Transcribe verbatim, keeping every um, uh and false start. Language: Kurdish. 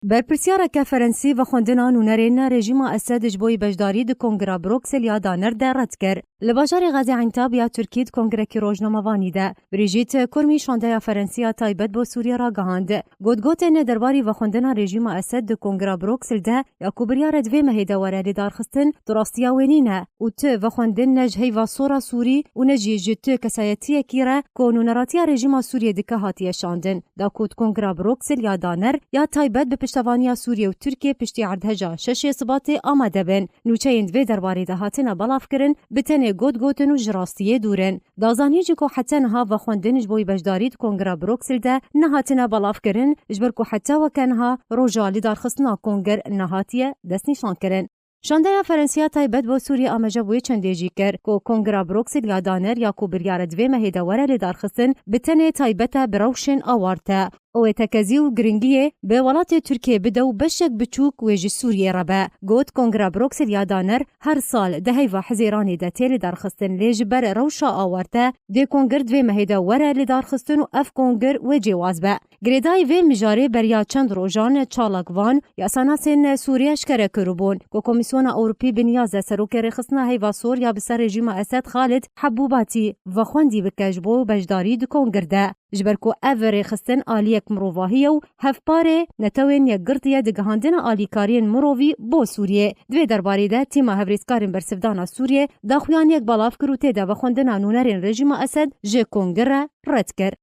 Berpirsyareke Ferensî vexwendina nûnerên rejîma Esed ji bo yî beşdarî di Kongira Broksel ya Daner de red kir. Li bajarê Gaziantep ya Tirkî di kongirekî rojnamevanî de, Brîjît Kurmî şandeya Ferensî ya taybet bo Sûriyê ragihand. Gotgotên derbarî vexwendina rejîma Esed di Kongira Broksel de ya ku biryare di vê mehê de were lêdarxistin, di rastiya wê nîne û tu vexwendin ne ji heyva sora Sûrî û ne jî ji tu kesayetiyekî re ku nûneratiya rejîma Sûriyê dike hatiye şandin. Da ku di Kongira Broksel ya Daner ya taybet bi piştevaniya Sûriyê û Tirkiyê piştî erdheja şeşê Sibatê amade bin. Nûçeyên di vê derbarê de hatine belavkirin, bi tenê got gotin û ji rastiyê dûr in. Da zanîn jî ku heta niha vexwendin ji bo yî beşdarî di Kongira Broksel de nehatine belavkirin, ji ber ku heta weke niha roja lêdarxistina kongir nehatiye destnîşankirin. Şandeya Ferensiya taybet bo Sûriyê amaje bûye çendê jî kir ku Kongira Broksel ya Daner ya ku biryare di vê mehê de were lêdarxistin, bi tenê taybet e bi rewşên awarte. Ew ê tekezî û giringiyê bi welatê Tirkiyê bide û beşek biçûk wê ji Sûriyê re be. Got, Kongira Broksel ya Daner her sal di heyva Hizêranê de tê lêdarxistin, lê ji ber rewşa awarte dê kongir di vê mehê de were lêdarxistin û ev kongir wê cêwaz be. Girêdayî vê mijarê beriya çend rojan çalakvan yasanasên Sûriyê eşkere kiribûn ku Komîsyona Ewropî bi niyaz e serokê rêxistina heyva sor ya bi ser rejîma Esed Xalid Hebûbatî vexwendî bike ji bo beşdarî di kongir de. Ji ber ku ev rêxistin aliyek mirovahî ye û hevparê Netewên Yekgirtiye digihandine alîkariyên mirovî bo Sûriyê. Di vê derbarê de tîma hevrêzkarên bersivdana Sûriyê daxuyaniyek belav kir û tê de vexwendina nûnerên rejîma Esed ji kongir re red kir.